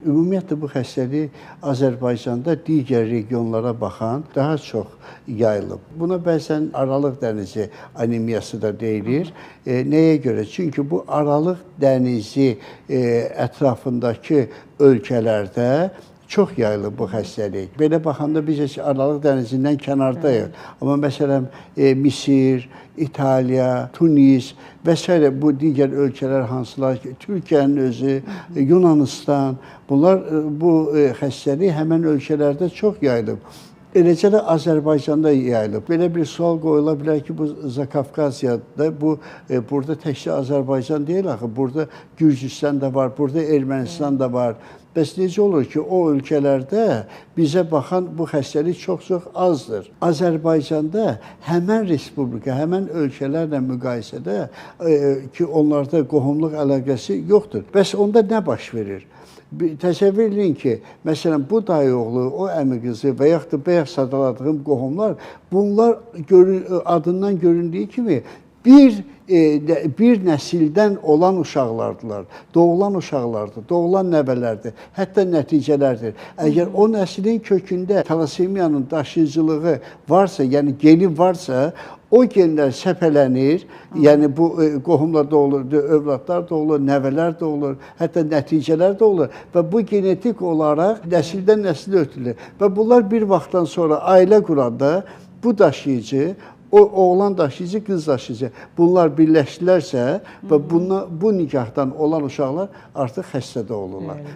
Ümumiyyətlə bu xəstəlik Azərbaycanda digər regionlara baxan daha çox yayılıb. Buna bəzən Aralıq dənizi anemiyası da deyilir. Nəyə görə? Çünki bu Aralıq dənizi ətrafındakı ölkələrdə çox yayılıb bu xəstəlik. Belə baxanda biz heç Aralıq dənizindən kənardayıq. Amma məsələn Misir, İtaliya, Tunis və s. bu digər ölkələr hansılar ki, Türkiyənin özü, Yunanistan, bunlar bu xəstəlik həmən ölkələrdə çox yayılıb. Eləcə də Azərbaycanda yayılıb. Belə bir sual qoyula bilər ki, bu Zakafqaziyada, bu burada təkcə Azərbaycan deyil axı, burada Gürcüstan da var, burada Ermənistan da var. Bəs necə olur ki, o ölkələrdə bizə baxan bu xəstəlik çox-çox azdır. Azərbaycanda həmən respublika, həmən ölkələrlə müqayisədə ki, onlarda qohumluq əlaqəsi yoxdur. Bəs onda nə baş verir? Təsəvvür edin ki, məsələn, bu dayıoğlu, o əmi qızı və yaxud da bayaq sadaladığım qohumlar, bunlar adından göründüyü kimi bir nəsildən olan uşaqlardılar, doğulan uşaqlardır, doğulan nəvələrdir, hətta nəticələrdir. Əgər o nəslin kökündə talasemiyanın daşıyıcılığı varsa, yəni geni varsa, o genlər səpələnir, yəni bu qohumlar doğulur, övladlar doğulur, nəvələr doğulur, hətta nəticələr doğulur və bu genetik olaraq nəsildən nəsilə ötürülür. Və bunlar bir vaxtdan sonra ailə quranda bu daşıyıcı, o oğlan daşıyıcı, qız daşıyıcı, bunlar birləşdilərsə və bu nikahdan olan uşaqlar artıq xəstə doğulurlar.